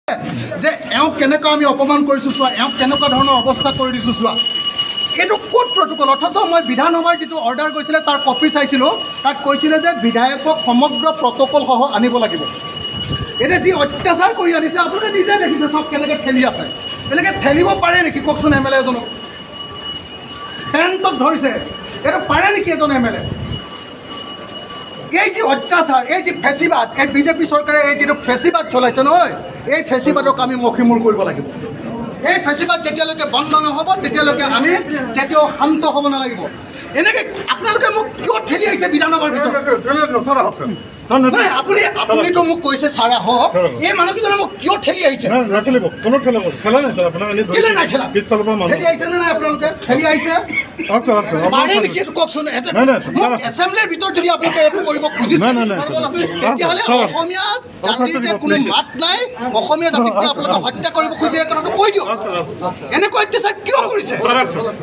যে এওঁক কেনেকুৱা আমি অপমান কৰিছোঁ চোৱা, এওঁক কেনেকুৱা ধৰণৰ অৱস্থা কৰি দিছোঁ চোৱা, এইটো ক'ত প্ৰট'কল? অথচ মই বিধানসভাৰ যিটো অৰ্ডাৰ গৈছিলে তাৰ কপি চাইছিলোঁ, তাত কৈছিলে যে বিধায়কক সমগ্ৰ প্ৰট'কলসহ আনিব লাগিব। এতিয়া যি অত্যাচাৰ কৰি আনিছে আপোনালোকে নিজে দেখিছে, চব কেনেকৈ ঠেলি আছে। এনেকৈ ঠেলিব পাৰে নেকি কওকচোন? এম এল এ এজনক পেণ্টত ধৰিছে, এইটো পাৰে নেকি এজন এম এল এ? এই যি অত্যাচাৰ, এই যি ফেচিবাদ, এই বিজেপি চৰকাৰে এই যিটো ফেচিবাদ চলাইছে নহয়, এই ফেচিবাদক আমি মষিমূৰ কৰিব লাগিব। এই ফেচিবাদ যেতিয়ালৈকে বন্ধ নহ'ব তেতিয়ালৈকে আমি কেতিয়াও শান্ত হ'ব নালাগিব। এনেকৈ আপোনালোকে মোক কিয় ঠেলি আহিছে বিধানসভাৰ ভিতৰত? নাই, আপুনিতো মোক কৈছে ছাৰ আহক, এই মানুহকেইজনে মোক কিয় ঠেলি আহিছে? কেলৈ নাই ঠেলা? ঠেলি আহিছে নে নাই আপোনালোকে? ঠেলি আহিছে পাৰে নেকি এইটো কওকচোন? মোক এছেম্বলিৰ ভিতৰত যদি আপোনালোকে এইটো কৰিব খুজিছে তেতিয়াহ'লে অসমীয়া জাতিৰ যে কোনো মাত নাই, অসমীয়া জাতিক যে আপোনালোকে হত্যা কৰিব খুজিছে এই কথাটো কৈ দিয়ক। এনেকুৱা অত্যাচাৰ কিয় কৰিছে?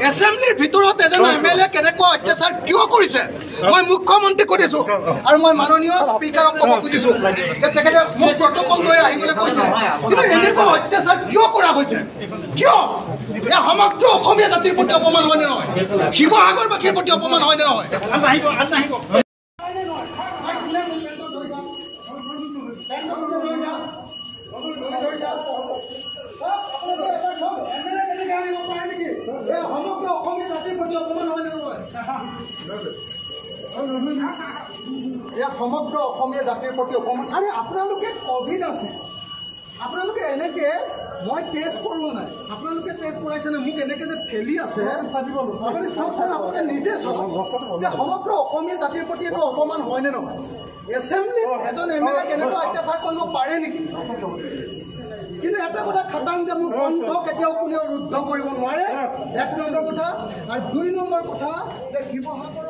এছেম্বলিৰ ভিতৰত এজন এম এল এ কেনেকুৱা অত্যাচাৰ কিয় কৰিছে? মই মুখ্যমন্ত্ৰীক সুধিছোঁ আৰু মই মাননীয় স্পীকাৰক ক'ব খুজিছোঁ যে তেখেতে মোক প্ৰট'কল লৈ আহিবলৈ কৈছে, কিন্তু এনেকুৱা অত্যাচাৰ কিয় কৰা হৈছে? কিয়? এই সমগ্ৰ অসমীয়া জাতিৰ প্ৰতি অপমান হয়নে নহয়? শিৱসাগৰবাসীৰ প্ৰতি অপমান হয়নে নহয়? সমগ্ৰ অসমীয়া জাতিৰ প্ৰতি অপমান হয়নে নহয়? এয়া সমগ্ৰ অসমীয়া জাতিৰ প্ৰতি অপমান। আৰে আপোনালোকে ক'ভিড আছে, আপোনালোকে এনেকে মই টেষ্ট কৰোৱা নাই, আপোনালোকে টেষ্ট কৰাইছেনে? মোক এনেকে যে ঠেলি আছে, আপুনি চাওকচোন, আপোনালোকে নিজে চাওক যে সমগ্ৰ অসমীয়া জাতিৰ প্ৰতি এইটো অপমান হয়নে নহয়? এছেম্বলিত এজন এম এল এ কেনেকুৱা অত্যাচাৰ কৰিব পাৰে নেকি? কিন্তু এটা কথা খাটাং যে মোৰ কণ্ঠ কেতিয়াও কোনেও ৰুদ্ধ কৰিব নোৱাৰে, এক নম্বৰ কথা। আৰু দুই নম্বৰ কথা যে শিৱসাগৰ